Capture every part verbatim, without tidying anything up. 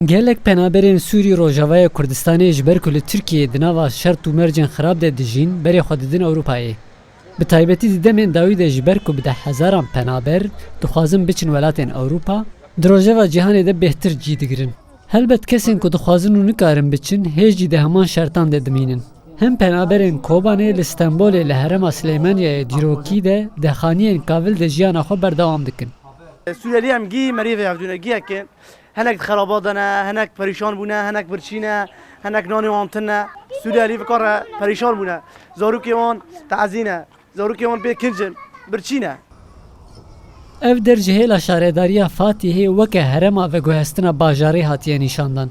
Gelek penaberên Sûrî Rojavaya Kurdistanê ji ber ku li Tirkiyeyê di nava şert û mercên xirab de dijîn, berê xwe didin Ewropayê. Bi taybetî di demên dawî de ji ber ku bi deh hezaran penaber dixwazin biçin welatên Ewropa, di rojeva cîhanê de bêhtir cî digirin. Helbet kesên ku dixwazin û nikarin biçin, hê jî di heman şertan de dimînin. Hin penaberên Kobanê li Stenbolê li herêma Silêmaniyayê dîrokî de di xaniyên kavil de jiyana xwe berdewam dikin. Sûriyelî em gî merîvê hevdûnegiyek in. Hinek di xeraba de ne, hinek perîşan bûne, hinek birçî ne, hinek nanê wan tune. Sûriyelî vê kar re perîşan bûne. Zarokê wan tazî ne. Zarokê wan pê kinc in, birçî ne. Ev der ji hêla şaredariya Fatihê weke herêma veguhestina bajarê hatiye nîşandan.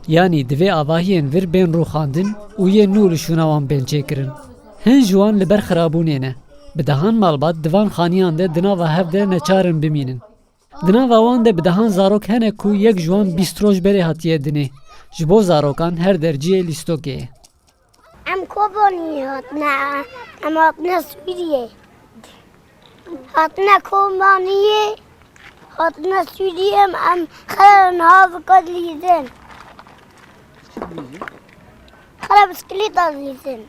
Yanî divê avahiyên vir bên rûxandin û yên nû li şûna wan bên çêkirin. Hin ji wan li ber xirabûnê ne. Bi dehan malbat di van xaniyan de di nava hev de neçar in bimînin. Di nava wan de bi dehan zarok hene ku yek ji wan bîst roj berê hatiye dinê. Ji bo zarokan her der cihê lîstokê ye. Em Kobaniyê hatine, em hatine Sûriyê. Hatine Kobaniyê, hatine Sûriyê, em, em xera niha bike dilîzin. Xera bisiklêta dilîzin.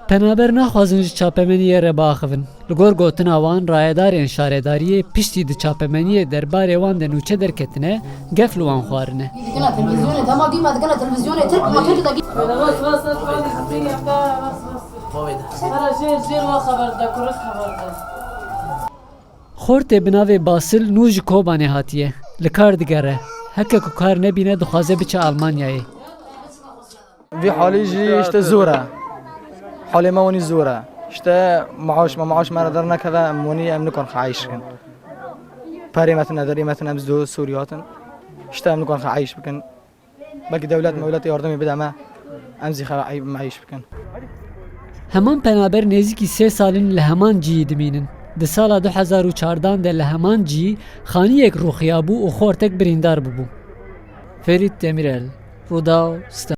Penaber naxwazin ji çapemeniyê re biaxivin. Li gor gotina wan, rayedarên şaredariyê piştî di çapemeniyê derbarê wan de nûçe derketine, gef li wan xwarine. Dikine televîzyonê, dema dî me dikine televîzyonê, Tirk, ma Tirk de. Xortê bi navê Basil nû ji Kobanê hatiye. Li kar digere. Heke ku kar nebîne, dixwaze biçe Almanyayê. Vî halî jî işte zor e. Halê me wenî zor e. İşte maaş me, maaş me re dernekeve, em wenî em nikon xwe eyş bikin. Perê me tine, derî me tine, em zor Sûrî hatin. İşte em nikon xwe eyş bikin. Belkî dewlet mewlet yardimê bide me, em zî xwe ey-, me eyş bikin. Heman penaber nêzîkî sê sal in li heman cihî dimînin. Di sala du hezar û çardan de li heman cihî xaniyek rûxiyabû û xortek birîndar bûbû. Ferît Demirel, Rûdaw, Stenbol.